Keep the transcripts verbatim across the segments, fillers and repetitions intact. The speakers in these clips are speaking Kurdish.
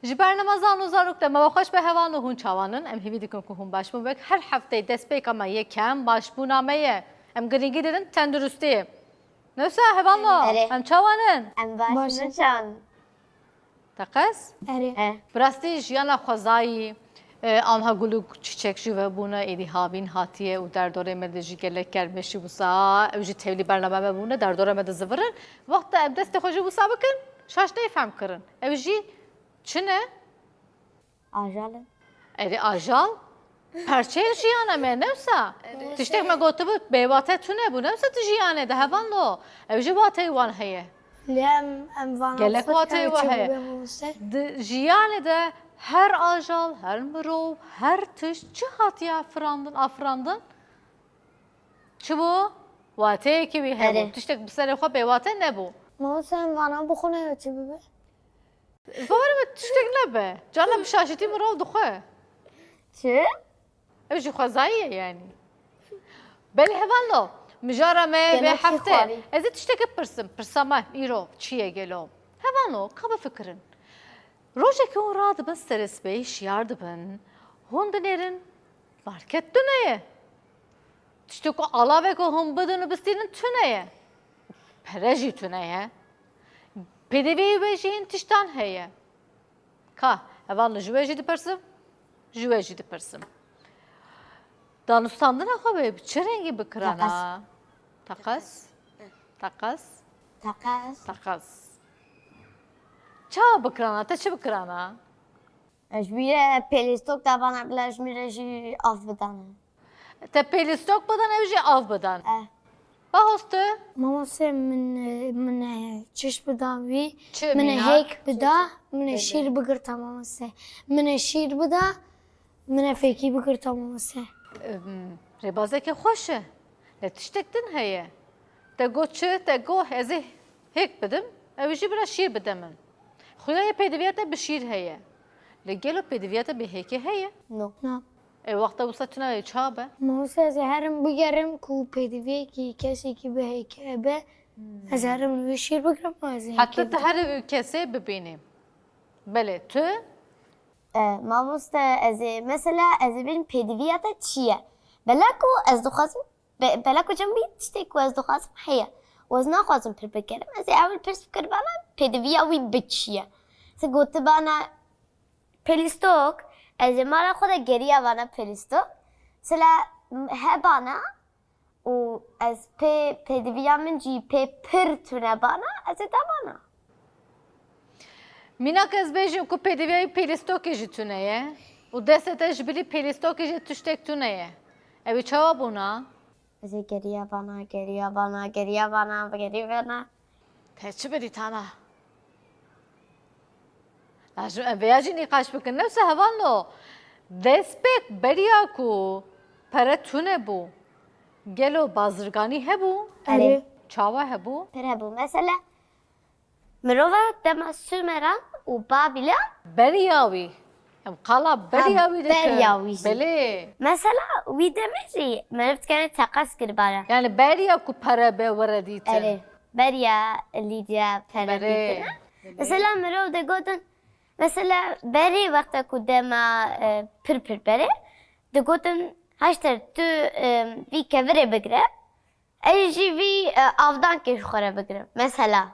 Ji bernama Zan û Zarok de me we xweş be hevalno, hûn çawan in? Em hîvî dikin ku hûn baş bûn. Wek her hefteyê destpêka me yekem başbûna me ye. Em girîngî didin tenduristiyê. Newsa hevalno, Erê. Em çawan in? Em baş Baş in. Çawan? Teqez? Erê. E. Bi rastî jiyana xwezayî, e, anha gul û çîçek ji we bûne, êdî havîn hatiye û derdorê me de jî gelek germê jî wisa, ew jî tevlî bername me bûne, derdora me de zivirin. Wexta em destê xwe jî wisa bikin, şaş neyê fehm kirin. Ew jî çi ne? Ajal e. Erê, ajal perçeyê jiyana me, newsa? Erê. Tiştek me gotibû, bêwate tune bû, newsa di jiyanê de hevalno. Ew jî wateyê wan heye. Lê em, em vana Gelek xwe wateyê tevî we çi heye. Bibe mûse? Di jiyanê de her ajal, her mirov, her tişt çi hatiye afirandin, afirandin? Çi bû? Wateyekî wî hebû. Erê. Tiştek bi serê xwe bêwate nebû. Mûse, em vana bixwe ne çi bibe? Bawer me tiştek nebe. Cana bi şaşitî mirov dixwe. Çi? Ew jî xwezayî ye yanî. Belê hevalno, mijara me vê heftê. Ez ê tiştekê pirsim. Pirsa me îro çi ye gelo? Hevalno, ka bifikirin. Rojekê hûn radibin serê sibehî şiyar dibin. Hûn dinêrin market tune ye. Tiştê ku alavê ku hûn bidin û bistînin tune ye. Pere jî tune ye. Pêdiviyê wê jî hîn tiştan heye. Ka, hevalno ji we jî dipirsim, ji we jî dipirsim. Danûstandina xwe bi çi rengî bikirana? Teqez. Teqez? Teqez? Teqez. Teqez. Çawa bikirana? Te çi bikirana? Ez ji bîre pêlîstok dabana bila ji min re jî av bidane. Te pêlîstok bidan, ew jî av bidan. Eh. Bahoz tu? Mamostê min, min e, çiş bida wî. Çi, min e mînak? Hêk bida, min e şîr bigirta mamostê. Min e şîr bida, min e fêkî bigirta mamostê. Em, rêbazeke xweş e. Lê tiştek din heye. Te got çi? Te got ez ê hêk bidim, ew jî bira şîr bide min. Xuya ye pêdiviya te bi şîr heye. Lê gelo pêdiviya te bi hêkê heye? No. Na. E, wexta wisa tune ye, ça be? Mamoste, ez ê herim bigerim ku pêdiviyekî kesekî bi hêkê be. Hmm. Ez herim li wî şîr bigirim û ez ê hêkê bidim. Heta tu her kesê bibînî. Belê, tu? E, mamoste, ez ê, mesela, ez ê bînim pêdiviya te çi ye? Bela ku ez dixwazim, be-, bela ku cem bî tiştê ku ez dixwazim heye. Û ez naxwazim pir bigerim. Ez ê ewil pirs bikirim, bana pêdiviya wî bi çi ye? Tu gotibana pêlîstok, ez ê mala xwe de geriya vana pêlîstok. Sila hebana û ez pê pêdiviya min jî pê pir tune bana, ez ê davana. Mînak ez bêjim ku pêdiviyayî pêlîstokê jî tune ye û destê te ji bilî pêlîstokê jî tiştek tune ye. Ew ê çawa bûna? Ez ê geriya vana, geriya vana, geriya vana, geriya vana. Te çi bidî tana? Lazim em vêya jî nîqaş bikin. Newse hevalno, destpêk beriya ku pere tune bû, gelo bazirganî hebû? Erê. Çawa hebû? Pir hebû. Mesela, mirova dema Sumeran û Babîlan. Beriya wî. Em qala beriya wî dikin. Beriya wî jî. Belê. Mesela wî demê jî meriv dikenê teqez kiribana. Yani beriya ku pere be were dîtin. Erê. Beriya Lîdya pere dîtin. Belê. Mesela mirov digotin, mesela berê wexta ku dema, e, pir pir berê, digotin, haşter tu, e, vî kevirê bigire, ez jî vî, e, avdankê ji xwe re bigirim. Mesela.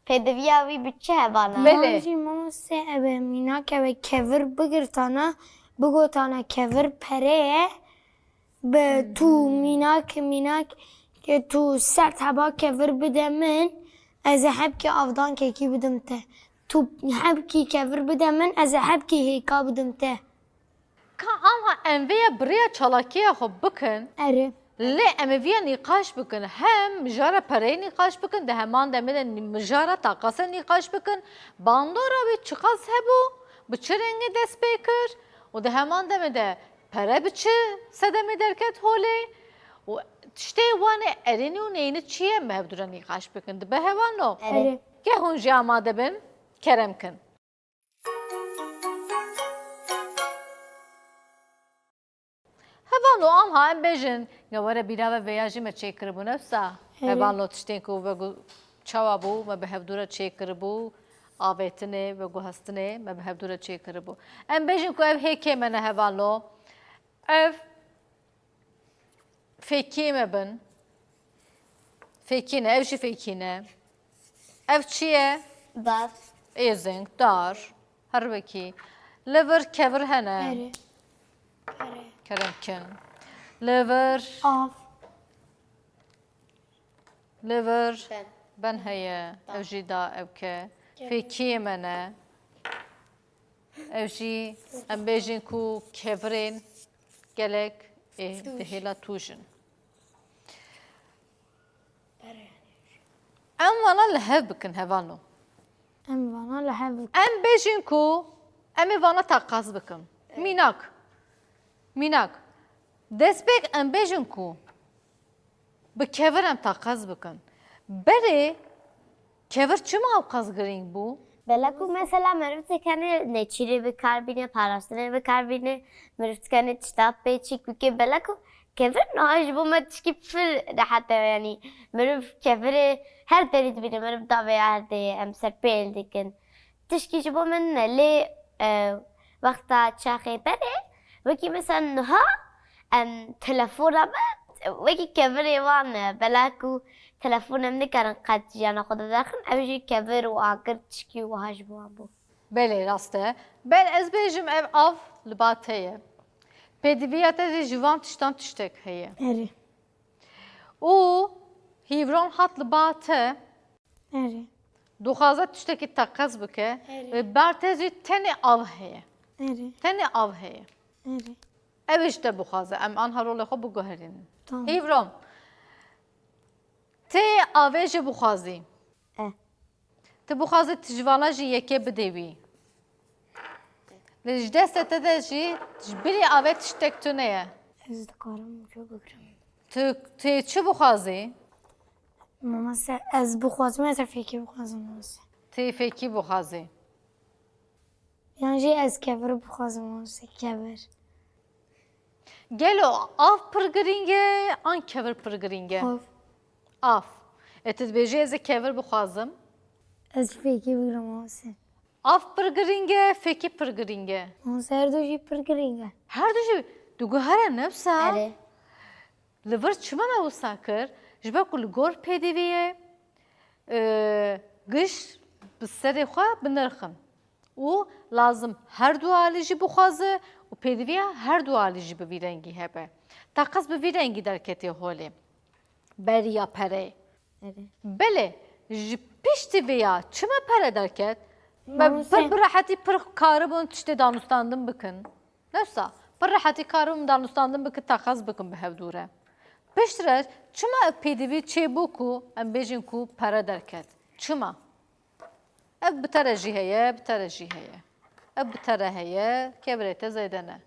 Pêdiviya wî bi çi hebana? Belê. Yan jî mamoste, ev e mînak, ev e kevir bigirtana, bigotana kevir pere ye. Bi tu mînak, mînak, e, tu sed heba kevir bide min, ez ê hebkî avdankekî bidim te. Tu hebkî kevir bide min, ez ê hebkî hêka bidim te. Ka anha em vê ya bi rêya çalakiya xwe bikin. Erê. Lê em ê viya nîqaş bikin. Hem mijara pereyê nîqaş bikin, di heman demê de nî-, mijara taqasa nîqaş bikin. Bandora wî çiqas hebû, bi çi rengê dest pê kir û di heman demê de pere bi çi sedemê derket holê û tiştê wan ê erênî û neyînî çi ye, me hevdû re nîqaş bikin. Dibe hevalno? Erê. Geh hûn jî amade bin, kerem kin. Hevalno, anha em bêjin, ya were bîra ve vêya jî me çêkiribû, newsa? Erê. Hevalno, tiştên ku ve gu-, çawa bû, me bi hevdû re çêkiribû, avêtinê, veguhestinê me bi hevdû re çêkiribû. Em bêjin ku ev hêkê me ne, hevalno. Ev fêkiyê me bin. Fêkî ne, ev jî fêkî ne. Ev çi ye? Bav. Êzing, dar. Her wekî. Li vir kevir hene. Erê. Erê. Kerem kin. Li vir. Av. Li vir. Ben. Ben heye. Ev jî da, ev ke. Kevir. Fêkiyê me ne. Ev jî em bêjin ku kevirên gelek ê di hêla tûj in. Em vana li hev bikin, hevalno. Em vana li hev bikin. Em bêjin ku em ê vana taqez bikin. Mînak. Mînak. Destpêk em bêjin ku bi kevir em taqez bikin. Berê kevir çima ewqas girîng bû? Bela ku mesela meriv dikenê nêçîrê bi kar bîne, parastinê bi kar bîne, meriv dikenê tişta pêçîk bike. Bela ku kevir niha ji bo me tişkî pir rehet e, yanî meriv kevirê her derî dibîne, meriv davê erdê ye, em ser pê hêl dikin. Tişkî ji bo min ne, lê, e, wexta çaxê berê, wekî mesela niha, em, telefona me, wekî kevirê wan e. Bela ku telefon em nikarin qet jiyana xwe de derxin, ew jî kevir û agir tişkî wiha ji bo wan bû. Belê, rast e. Ber ez bêjim ev av li ba te ye. Pêdiviya te jî ji van tiştan tiştek heye. Erê. Û Hîvron hat li ba te. Erê. Dixwaze tiştekî teqez bike. Erê. Li bar te jî tenê av heye. Erê. Tenê av heye. Erê. Ew ê ji te bixwaze. Em anha rolê xwe biguherînin. Tamam. Hîvron. Tê avê jê bixwazî. Eh. Tu bixwazî tu ji vana jî yekê bidê wî. Lê ji destê te de jî ji bilî avê tiştek tune ye. Ez dikarim jê bigrim. Tu, tu yê çi bixwazî? Mamose, ez bixwazim, ez ê fêkî bixwazim, mamose. Tu yê fêkî bixwazî. Yan jî ez kevir bixwazim, mamose, kevir. Gelo av pir girîng e, an kevir pir girîng e? Av. Av. E, tu dibêjî ez ê kevir bixwazim? Ez fêkî bigrim, mamose. Av pir girîng e, fêkî pir girîng e? Mamose, her du jî pir girîng e. Her du jî? Diguhere ne wisa? Erê. Li vir çima me wisa kir? Ji ber ku li gor pêdiviyê, e, giş bi serê xwe bi nirx in. Û lazim her du alî jî bixwaze û pêdiviya her du alî jî bi vî rengî hebe. Teqez bi vî rengî derketê holê. Beriya pereyê. Erê. Belê, ji piştî vê ya çima pere derket? Me Mamose. Pir bi rehetî pir karibûn tiştê danûstandin bikin. Ne wisa, pir rehetî karibûn danûstandin bikin, teqez bikin bi hevdû re. Piştre çima ev pêdivî çêbû ku em bêjin ku pere derket? Çima? Ev bi te re jî heye, bi te re jî heye. Ev bi te re heye, kevirê te zêde ne.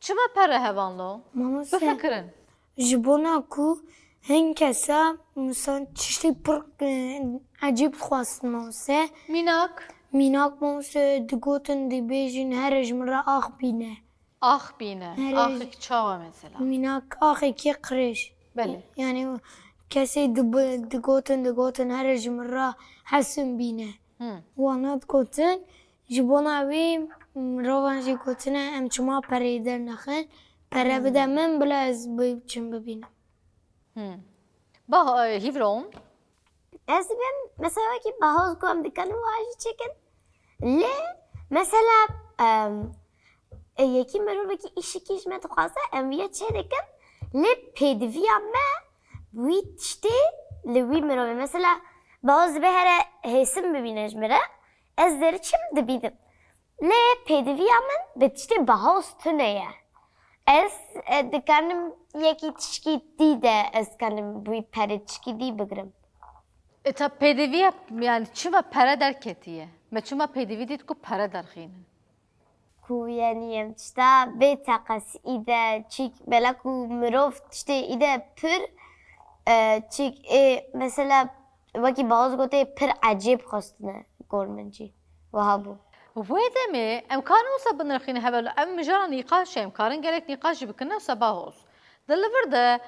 Çima pere hevalno? Mamose. Bifikirin. Ji bona ku hin kesa, misan tiştê pir, e, ecêb dixwastin mamose. Mînak? Mînak mamose digotin, dibêjin, here ji min re ax bîne. Ax bîne. Here Axek çawa mesela? Mînak axekî qirêj. Belê. Yanî kesê dibi-, digotin, digotin, here ji min re hesin bîne. Hı. Wana digotin, ji bona wî mirovan jî gotine, em çima pereyê dernexin, pere bide min, bila ez biçim bibînim. Hmm. Bah, e, Hîvron? Ez dibêm, mesela wekî bahoz ku em dikarin wiha jî çêkin. Lê, mesela, em, e, yekî mirovekî îşikî ji me dixwaze, em viya çêdikin. Lê pêdiviya me wî tiştê li wî mirovê. Mesela, bahoz dibe here hêsin bibîne ji min re. Ez deriçim dibînim. Lê pêdiviya min bi tiştê bahoz tune ye. Ez, e, dikanim yekî tişkî dî de ez kanim wî perê tişkî dî bigrim. E, ta pêdiviya, yani çima pere derketiye? Me çima pêdivî dît ku pere derxînin? Ku yani em tişta bê teqesî de çîk bela ku mirov tiştê î de pir, e, çîk ê mesela wekî bahoz gotê pir ecêb xwestine gor min jî. Wiha bû. Wê demê em karin wisa binirxîne heval, ev mijara nîqaş e, em karin gelek nîqaş jî bikin, ne wisa bahoz. Di li vir de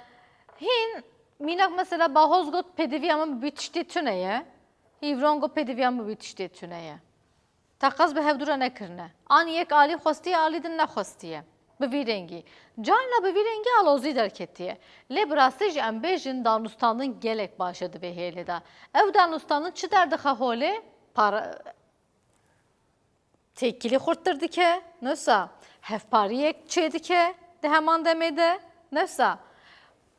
hîn mînak mesela bahoz got pêdiviya min bi tiştê tune ye. Hîvron got pêdiviya min wî tiştê tune ye. Teqez bi hevdû re nekirine. An yek alî xwestiye, alî din nexwestiye. Bi vî rengî. Carna bi vî rengî alozî derketiye. Lê bi rastî jî em bêjin danûstandin gelek baş e di vê hêlê de. Ew danûstandin çi derdixe holê? Para, têkilî xurttir dike, newsa hevpariyek çêdike di heman demê de, newsa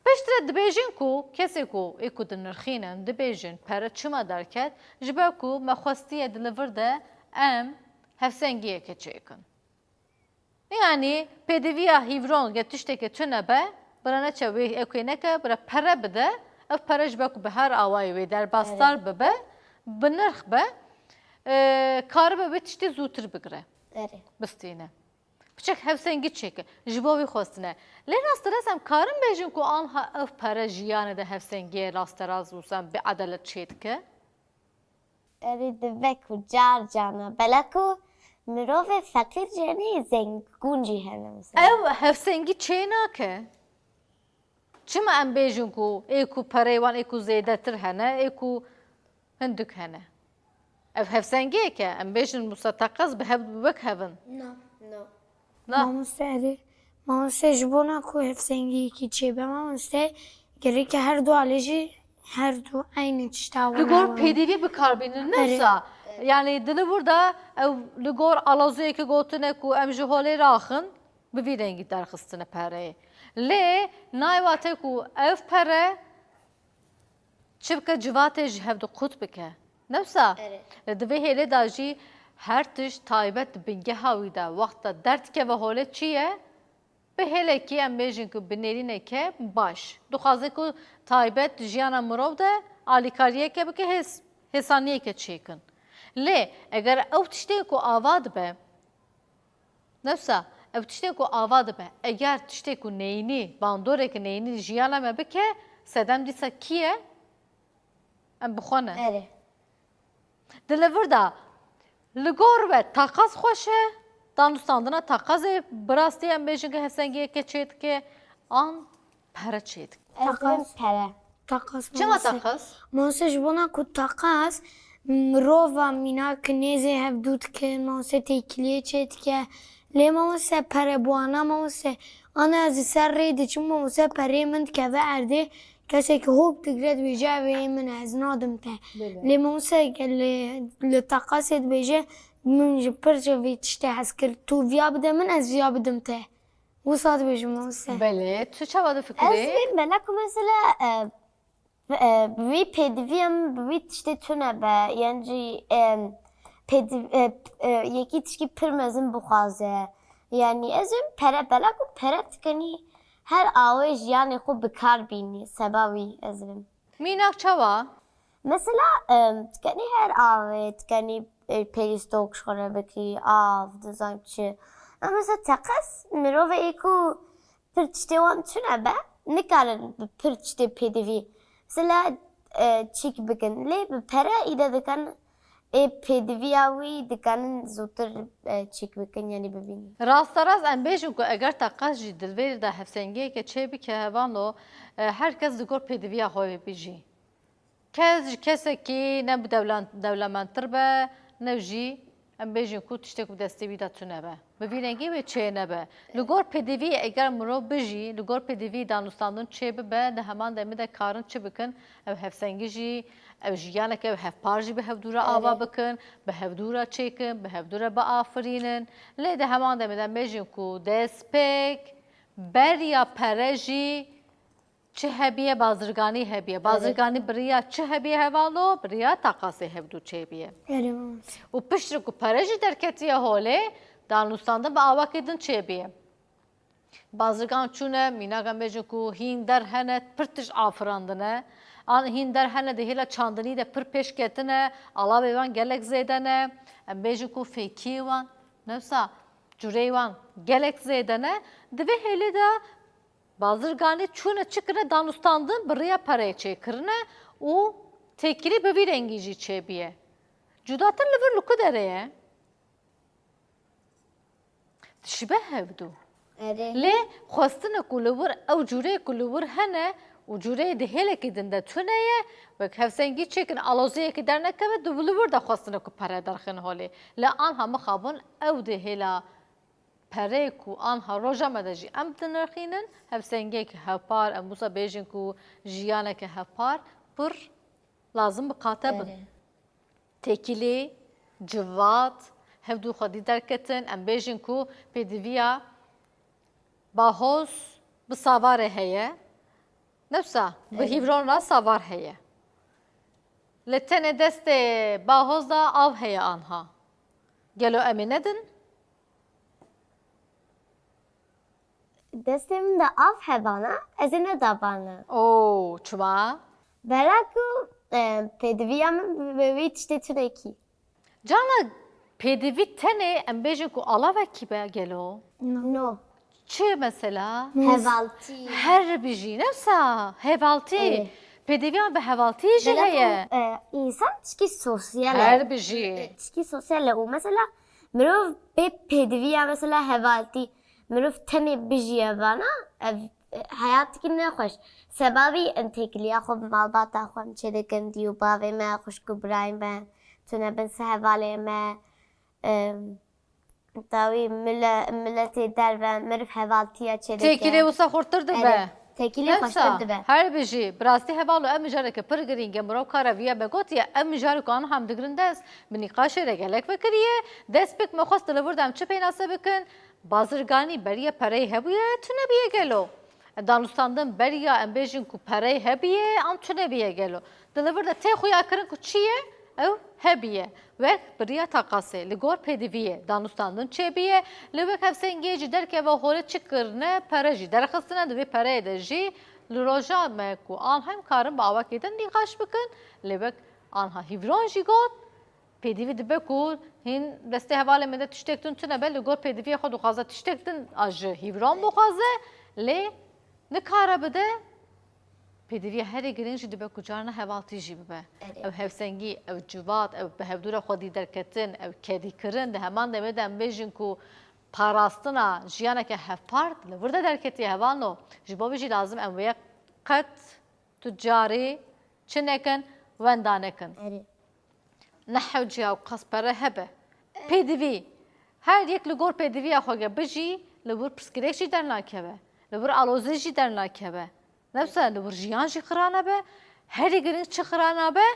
piştre dibêjin ku kesê ku ê ku dinirxînin dibêjin pere çima derket, ji ber ku me xwestiye di li vir de em hevsengiyeke çêkin. Yanî pêdiviya hîvron ge tişteke tune be, bira neçe wê ewkê neke, bira pere bide, ev pere ji ber ku bi her awayê wê derbasdar bibe, bi nirx be, e, karibe wê tiştê zûtir bigire, Erê. bistîne. Piçek hevsengî çêke, ji bo wî xwestine. Lê rasterast em karin bêjin ku anha ev pere jiyanê de hevsengiyê rasterast wisa bi edelet çêdike? Erê dibe ku car carna. Bela ku mirovê feqîr jî hene, zengûn jî hene mesela. Ew hevsengî çê nake. Çima em bêjin ku ê ku pereyê wan ê ku zêdetir hene, ê ku hindik hene? Ev hevsengiyek e. Em bêjin wisa teqez bi hev, bi wek hevin. No, no. Na. Mamoste erê. Mamoste ji bona ku hevsengiyekî çêbe mamoste, gereke her du alê jî her du eynî tişta Li wana gor wan. Pêdivî bi kar bînin, Erê. newsa. Yani di li wir de ew li gor aloziyekî gotine ku em ji holê raxin, bi vî rengî derxistine pereyê. Lê nayê wate ku ev pere çi bike, civatê ji hev du qut bike. Newsa, Erê. li di vê hêlê de jî her tişt taybet di bingeha wî de wexta derdikeve holê çi ye? Bi hêlekî em bêjin ku bi nêrîneke baş. Dixwaze ku taybet di jiyana mirov de alîkariyeke bike, hês, hêsaniyeke çêkin. Lê eger ew tiştê ku ava dibe, newsa, ev tiştê ku ava dibe, eger tiştê ku neyînî, bandoreke neyînî jiyana me bike, sedem dîsa kî ye? Em bi xwe ne. Erê. Di li vir de li gor we taqez xweş e, danûstandina taqezê bi rastî em bêjin ku hevsengiyeke çêdike, an pere çêdike. Ez Taqez. Pere. Taqez Çima mamoste. Taqez? Mamoste ji bona ku taqez mirova mînak nêzê hev dû dikin, mamoste têkiliyê çêdike. Lê mamoste pere bi wana mamoste. Ana ez li ser rê diçim mamoste perê min dikeve erdê. Kesekî hop digre dibêje, "Ev ê min e, ez nadim te." Belê. Lê mamoste li, li teqasê dibêje, "Min ji pir ji vî tiştê hez kir. Tu viya bide min, ez viya bidim te." Wisa dibêje mamoste. Belê, tu çawa difikirî? Ez vê bela ku mesela, e, e, bi vî pêdivî em bi vî tiştê tune be, yan jî, e, pêdiv-, e, e, yekî tişkî pir mezin bixwaze. Yanî ez ê pere, bela ku pere dikenî her awê jiyanê xwe bi kar bînî, seba wî ez ê. Mînak çawa? Mesela, em, dikenî her avê, dikenî, e, pêlîstok ji xwe re bikî, av, dizan çi. Em mesela teqez, mirovê ê ku pir tiştê wan tune be, nikarin bi pir tiştê pêdivî. Mesela, e, çîk bikin. Lê bi pere îde dikan ê pêdiviya wî dikanin zûtir, e, çîk bikin, yanî bibînin. Rasterast em bêjin ku eger teqez jî di vê de hevsengiyeke çê bike, hevano, e, her kes di gor pêdiviya xwe bijî. Kes ji kesekî ne bi dewlen-, dewlemendtir be, ne jî em bêjin ku tiştek bi destê wî de tune be. Bi vî rengî wê çê nebe. Li gor pêdivî eger mirov bijî, li gor pêdivî danûstandin çê bibe, di heman demê de karin çi bikin? Ew hevsengî jî, ew jiyanek, ew hevpar jî bi hevdû re ava Erê. bikin, bi hevdû re çêkin, bi hevdû re biafirînin. Lê di heman demê de em bêjin ku destpêk beriya pere jî çi hebiye, bazirganî hebiye. Erê. Bazirganî bi riya çi hebiye hevalo? Bi riya taqasê hevdû çêbiye. Erê, mamoste. Û piştre ku pere jî derketiye holê, danûstandin bi awakê din çêbiye. Bazirgan çûne, mînak em bêjin ku hîn der hene, pir tişt afirandine. An hîn der hene, di hêla çandinî de pir pêş ketine, alavê wan gelek zêde ne. Em bêjin ku fêkiyê wan, newsa cureyê wan gelek zêde ne. Di vê hêlê de bazirganê çûne çi kirine, danûstandin bi riya pereyê çêkirine û têkilî bi vî rengî jî çêbiye. Cudatir li vir li ku derê ye? Dişibe hevdû. Erê. Lê xwestine ku li wir ew cûreyê ku li wir hene Û cûreyê di hêlekî din de tune ye, wek hevsengî çêkin, aloziyekî dernekeve, di li wir de xwestine ku pere derxin holê. Lê anha mixabin ew di hêla pereyê ku anha roja me de jî em dinirxînin, hevsengiyeke hevpar, em wisa bêjin ku jiyaneke hevpar pir lazim bi qate bin. Erê. Têkilî, civat, hevdû xwedî derketin, em bêjin ku pêdiviya bahoz bi savarê heye. Ne wisa, bi Erê. hîvron re savar heye. Li tenê destê bahoz de av heye anha. Gelo em ê nedin? Destê min de av hebana, ez ê nedabana. Oo, çima? Bera ku, e, pêdiviya min bi wî tiştê tunekî. Cana pêdivî tenê em bêjin ku alavekî be gelo? No. Çi mesela? Hevaltî. Her bijî, ne wisa hevaltî. Evet. Pêdiviyan bi hevaltî jî Bela heye. ku, e, insan tişkî sosyal e. Her bijî. Tişkî sosyal e û mesela mirov bê pêdiviya mesela hevaltî, mirov tenê bijiye vana, ev, e, heyatekî nexweş. Sebabî em têkiliya xwe bi malbata xwe em çêdikin, dî û bavê me, xwişk û birayê me, tune bin se hevalê me, em, dawî mile-, miletê derve, mirov hevaltiya çêdike. Têkilê wisa xurtir dibe. Erê, têkilê Nefsa, xweştir dibe. Her bijî, bi rastî hevalo, ev mijareke pir girîng e, mirov kara viya me gotiye, ev mijarê ku an hem digirin dest, bi nîqaşê re gelek vekiriye, dest pêk me xwest li vir de em çi pênase bikin, bazirganî beriye pereyê hebûye, tune biye gelo. Danûstandin beriya em bêjin ku pereyê hebiye, an tune biye gelo. Di li vir de tê xuya kirin ku çi ye? Ew hebiye. Wek bi riya taqasê, li gor pêdiviyê, danûstandin çêbiye, lê wek hevsengiyê jî derkeve holê çi kirine, pere jî derxistine, di vê pereyê de jî li roja me ku an hem karin bi awakê din nîqaş bikin, lê wek anha hîvron jî got, pêdivî dibe ku hîn destê hevalê min de tiştek tun tune be, li gor pêdiviyê xwe dixwaze tiştek din a ji hîvron bixwaze, lê nikare bide, pêdiviya herî girîng jî dibe ku carna hevaltî jî bibe. Erê. Ew hevsengî, ew civat, ew bi hevdû re xwedî derketin, ew kedîkirin, di heman demê de em bêjin ku parastina jiyaneke hevpar li vir de derketiye hevalno. Ji bo vê jî lazim em wê qet tu carî çi nekin, wenda nekin. Erê. Ne hewciya û qas pere hebe. Pêdivî. Her yek li gor pêdiviya xwe ge bijî, li wir pirsgirêk jî dernakeve. Li wir alozî jî dernakeve. Ne wisa li wir jiyan jî xirane be. Herî girîng çi xirane be?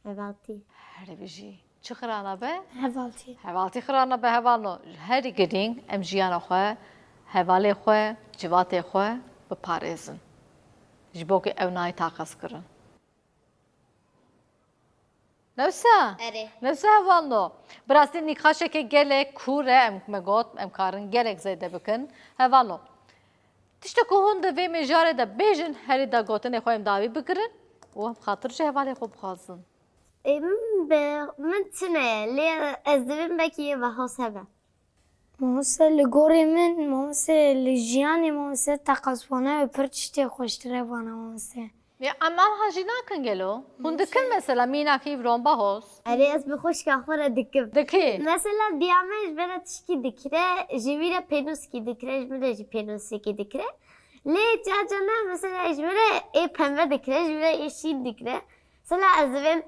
Hevaltî. Herî bijî. Çi xirane be? Hevaltî. Hevaltî xirane be, hevalno. Herî girîng em jiyana xwe, hevalê xwe, civatê xwe biparêzin. Ji bo ku ew nayê taqez kirin. Ne wisa? Erê. Ne wisa hevalno. Bi rastî nîqaşeke gelek kûr e, em, me got, em karin gelek zêde bikin. Hevalno. Tiştê ku hûn di vê mijarê de bêjin, herî da gotinê xwe em dawî bigirin û em xatir ji hevalê xwe bixwazin. Ê, min be, min tune ye, lê ez divêm belkî yê Bahoz hebe. Mamoste, li gorê min, mamoste, li jiyanê, mamoste, teqez vana wê pir tiştê xweştir e vana, mamoste. Ya, em anha jî nakin gelo? Hûn dikin mesela mînak hîvron Bahoz? Erê, ez bi xwişka xwe re dikim. Dikî? Mesela diya me ji me re tişkî dikire, ji wî re pênûskî dikire, ji min re jî pênûsekî dikire. Lê ca ca ne, mesela ji me re ê pembe dikire, ji me re ê şîn dikire. Mesela ez divêm,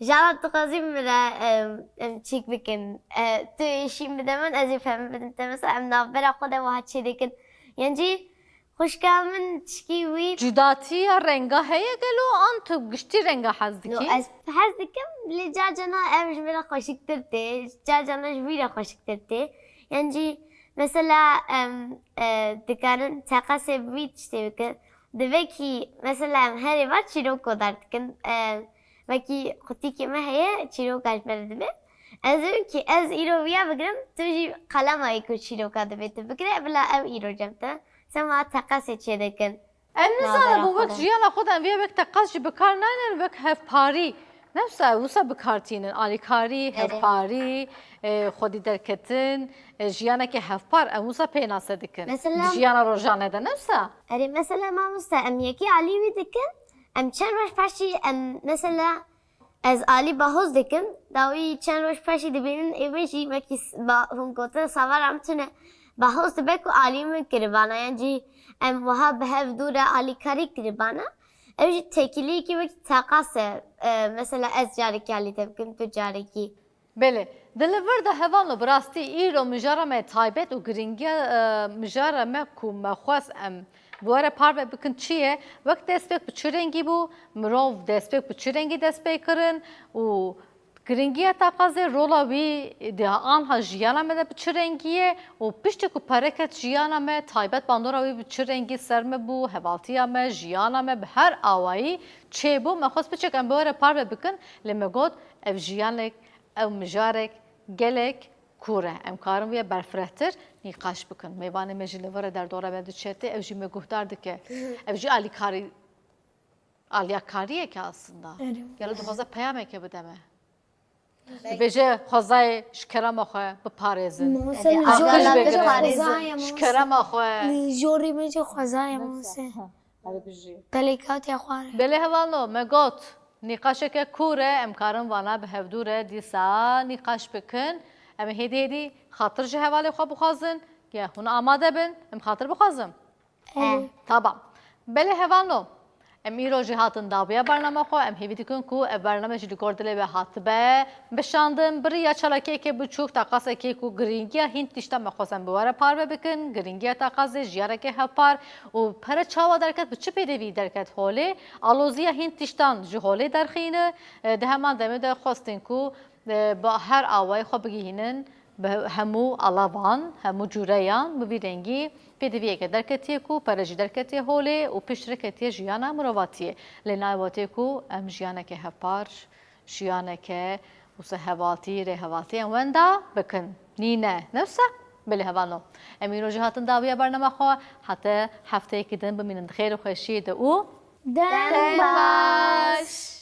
Jara dixwazî min re, em, em çîk bikin. E, tu êşî bide min, ez ê pembe bidim te. Mesela em navbera xwe de wiha çêdikin. Yan jî xwişka min tişkî wî Cudatiya renga heye gelo an tu giştî renga hez No, dikî? ez hez dikim, lê car carna ev ji min re xweşiktir tê, car carna ji wî re xweşiktir tê. Yan jî mesela em, e, dikarin teqasê bi wî tiştê bikin. Divê kî mesela em herê va çîroko derdikin. E, Wekî qutîkê me heye, çîroka ji me re dibe. Ez dikim kî ez îro viya bigirim, tu jî qelema yê ku çîroka divê tu bigire, bila ew îro cem te. Sema teqasê çêdikin. Em nizanin bû wek jiyana xwe de em vê wek teqas jî bi kar naynin, wek hevparî. Ne wisa, wisa bi kar tînin, alîkarî, Erê. hevparî, e, xwedî derketin, e, jiyaneke hevpar em wisa pênase dikin. Mesela Di jiyana rojane de ne wisa? Erê, mesela mamoste, em yekî alî wî dikin, em çend roj paşî, em mesela Ez alî Bahoz dikim, dawî çend roj paşî dibînin ê min jî wekî s-, ba-, hûn gotin savara min tune. Bahoz dibe ku alî min kiribana, yan jî em wiha bi hev dû re alîkarî kiribana. Ew jî tekîliyekî wekî teqas e. E, mesela ez carekî alî te bikim, tu carekî. Belê. Di li vir de hevalno, bi rastî îro mijara me taybet û giringiya, e, mijara me ku me xwest em bi we re parve bikin çi ye? Wek destpêk bi çi rengî bû? Mirov destpêk bi çi rengî dest pê kirin? Û giringiya teqazê, rola wî di anha jiyana me de bi çi rengî ye? Û piştî ku pere ket jiyana me, taybet bandora wî bi çi rengî ser me bû, hevaltiya me, jiyana me bi her awayî çêbû? Me xwest piçek em bi we re parve bikin, lê me got, ev jiyanek, ew mijarek gelek kûr e. Em karin wê berfirehtir nîqaş bikin. Mêvanê me jî li vir e, derdora me diçe tê, ew jî me guhdar dike. Ev jî alîkarî, alyakariyek e aslında. Erê. Gelo dixwaze peyameke bide me. Dibêje xwezayê ji kerema xwe biparêzin. Mamoste, Ege, li jor, Alxij vegirin. Xwezayê Ji mamoste. Kerema xwe. Li jorê me jî xwezayê mamoste. Hadi bijî. Pelêkatiya xwe. Belê hevalno, me got, nîqaşeke kûr e, em karin vana bi hevdû re dîsa nîqaş bikin. Em ê hêdî hêdî xatir ji hevalê xwe bixwazin. Ge hûn amade bin, em xatir bixwazin. Erê. Tamam. Belê hevalno. Em îro jî hatin dawiya bernama xwe. Em hêvî dikin ku ev bername jî li gor dilê we hatibe bişandin. Bi riya çalakiyekê biçûk, teqasekê ku giringiya hîn tişta me xwest em bi we re parve bikin. Giringiya teqazê, jiyaneke hevpar û pere çawa derket, bi çi pêdivî derket holê. Aloziya hîn tiştan ji holê derxîne. E, di heman demê de xwestin ku, e, bi her awayî xwe bigihînin. Bi hemû alavan, hemû cûreyan bi vî rengî pêdiviyeke derketiye ku pere jî derketiye holê û piştre ketiye jiyana mirovatiyê. Lê nayê wetê ku em jiyaneke hevpar, jiyaneke wisa hevaltî, rêhevaltiyên wenda bikin. Nîne. Ne wisa? Belê hevalno. Em îro jî hatin dawiya bernama xwe. Hete hefteyekî din bimînin di xêr û xweşiyê de û Dem baş.